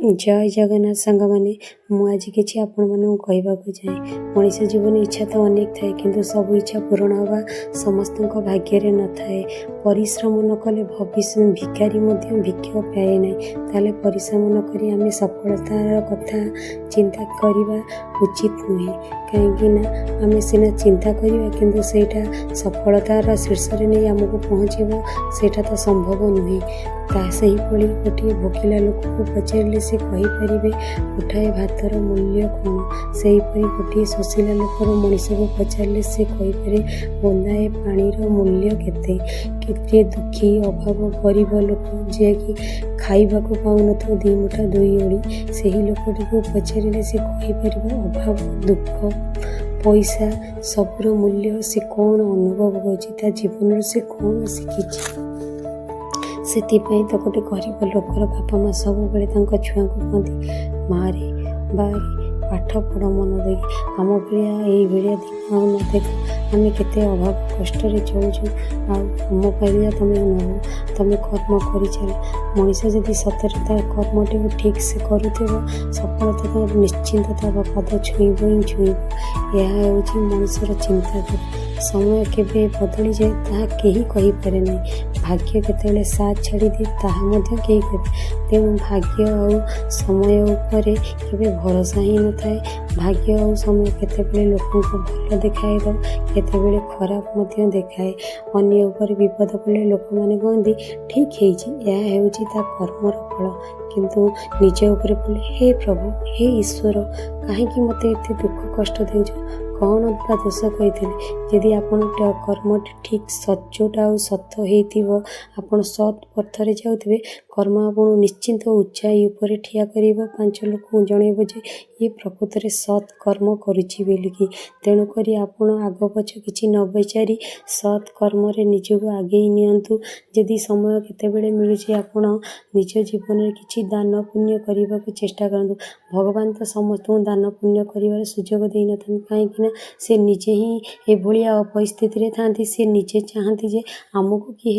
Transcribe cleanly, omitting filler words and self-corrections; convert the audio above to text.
ଜୟ ଜଗନ୍ନାଥ ସାଙ୍ଗମାନେ, ମୁଁ ଆଜି କିଛି ଆପଣମାନଙ୍କୁ କହିବାକୁ ଚାହେଁ। ମଣିଷ ଜୀବନ ଇଚ୍ଛା ତ ଅନେକ ଥାଏ, କିନ୍ତୁ ସବୁ ଇଚ୍ଛା ପୂରଣ ହେବା ସମସ୍ତଙ୍କ ଭାଗ୍ୟରେ ନଥାଏ। ପରିଶ୍ରମ ନ କଲେ ଭବିଷ୍ୟ ଭିକାରୀ ମଧ୍ୟ ଭିକ୍ଷା ପାଏ ନାହିଁ। ତାହେଲେ ପରିଶ୍ରମ ନ କରି ଆମେ ସଫଳତାର କଥା ଚିନ୍ତା କରିବା ଉଚିତ ନୁହେଁ। କାହିଁକି ନା ଆମେ ସିନା ଚିନ୍ତା କରିବା, କିନ୍ତୁ ସେଇଟା ସଫଳତାର ଶୀର୍ଷରେ ନେଇ ଆମକୁ ପହଞ୍ଚିବ, ସେଇଟା ତ ସମ୍ଭବ ନୁହେଁ। ତା ସେହିଭଳି ଗୋଟିଏ ଭୋକିଲା ଲୋକକୁ ପଚାରିଲେ ସେ କହିପାରିବେ ମୁଠାଏ ଭାତର ମୂଲ୍ୟ କ'ଣ। ସେହିପରି ଗୋଟିଏ ଶୋଷିଲା ଲୋକର ମଣିଷକୁ ପଚାରିଲେ ସେ କହିପାରେ ବୁନ୍ଦାଏ ପାଣିର ମୂଲ୍ୟ କେତେ। କେତେ ଦୁଃଖୀ ଅଭାବ ଗରିବ ଲୋକ, ଯିଏକି ଖାଇବାକୁ ପାଉନଥିବ ଦୁଇ ମୁଠା ଦୁଇ ଓଳି, ସେହି ଲୋକଟିକୁ ପଚାରିଲେ ସେ କହିପାରିବ ଅଭାବ, ଦୁଃଖ, ପଇସା ସବୁର ମୂଲ୍ୟ ସେ କ'ଣ ଅନୁଭବ କରୁଛି, ତା ଜୀବନରୁ ସେ କ'ଣ ଶିଖିଛି। ସେଥିପାଇଁ ତ ଗୋଟେ ଗରିବ ଲୋକର ବାପା ମା' ସବୁବେଳେ ତାଙ୍କ ଛୁଆଙ୍କୁ କୁହନ୍ତି, ମାରେ ବାରେ, ପାଠ ପଢ଼ ମନ ଦେଇକି, ଆମ ଭଳିଆ ଏଇଭଳିଆ ଦିନ ଆଉ ନ ଦେଖ। ଆମେ କେତେ ଅଭାବ କଷ୍ଟରେ ଚଳୁଛୁ, ଆଉ ଆମ ଭଳିଆ ତମେ ନ, ତମେ କର୍ମ କରିଚାଲ। ମଣିଷ ଯଦି ସତରେ ତା କର୍ମଟିକୁ ଠିକ୍ ସେ କରୁଥିବ, ସଫଳତା ତ ନିଶ୍ଚିନ୍ତ ତା ପାଦ ଛୁଇଁବ ହିଁ ଛୁଇଁବ। ଏହା ହେଉଛି ମଣିଷର ଚିନ୍ତାଧାରା। ସମୟ କେବେ ବଦଳିଯାଏ, ତାହା କେହି କହିପାରେ ନାହିଁ। ଭାଗ୍ୟ କେତେବେଳେ ସାଥ ଛାଡ଼ିଦିଏ, ତାହା ମଧ୍ୟ କେହି କହିପାରେ। ତେଣୁ ଭାଗ୍ୟ ଆଉ ସମୟ ଉପରେ କେବେ ଭରସା ହିଁ ନଥାଏ। ଭାଗ୍ୟ ଆଉ ସମୟ କେତେବେଳେ ଲୋକଙ୍କୁ ଭଲ ଦେଖାଏ ତ କେତେବେଳେ ଖରାପ ମଧ୍ୟ ଦେଖାଏ। ଅନ୍ୟ ଉପରେ ବିପଦ ପଡ଼ିଲେ ଲୋକମାନେ କୁହନ୍ତି ଠିକ୍ ହେଇଛି, ଏହା ହେଉଛି ତା କର୍ମର ଫଳ। କିନ୍ତୁ ନିଜ ଉପରେ ପଡ଼ିଲେ, ହେ ପ୍ରଭୁ, ହେ ଈଶ୍ୱର, କାହିଁକି ମୋତେ ଏତେ ଦୁଃଖ କଷ୍ଟ ଦେଉଛ, କ'ଣ ବା ଦୋଷ କହିଥିଲି? ଯଦି ଆପଣ କର୍ମଟି ଠିକ୍ ସଚ୍ଚୋଟ ଆଉ ସତ ହେଇଥିବ, ଆପଣ ସତ୍ ପଥରେ ଯାଉଥିବେ, କର୍ମ ଆପଣଙ୍କୁ ନିଶ୍ଚିନ୍ତ ଉଚ୍ଚାଇ ଉପରେ ଠିଆ କରିବ, ପାଞ୍ଚ ଲୋକଙ୍କୁ ଜଣେଇବ ଯେ ଇଏ ପ୍ରକୃତରେ ସତ୍ କର୍ମ କରୁଛି ବୋଲିକି। ତେଣୁକରି ଆପଣ ଆଗ ପଛ କିଛି ନ ବିଚାରି ସତ୍ କର୍ମରେ ନିଜକୁ ଆଗେଇ ନିଅନ୍ତୁ। ଯଦି ସମୟ କେତେବେଳେ ମିଳୁଛି, ଆପଣ ନିଜ ଜୀବନରେ କିଛି ଦାନ ପୁଣ୍ୟ କରିବାକୁ ଚେଷ୍ଟା କରନ୍ତୁ। ଭଗବାନ ତ ସମସ୍ତଙ୍କୁ ଦାନ ପୁଣ୍ୟ କରିବାର ସୁଯୋଗ ଦେଇନଥାନ୍ତି, କାହିଁକିନା ସେ ନିଜେ ହିଁ ଏଭଳିଆ ପରିସ୍ଥିତିରେ ଥାଆନ୍ତି। ସେ ନିଜେ ଚାହାନ୍ତି ଯେ ଆମକୁ କିଏ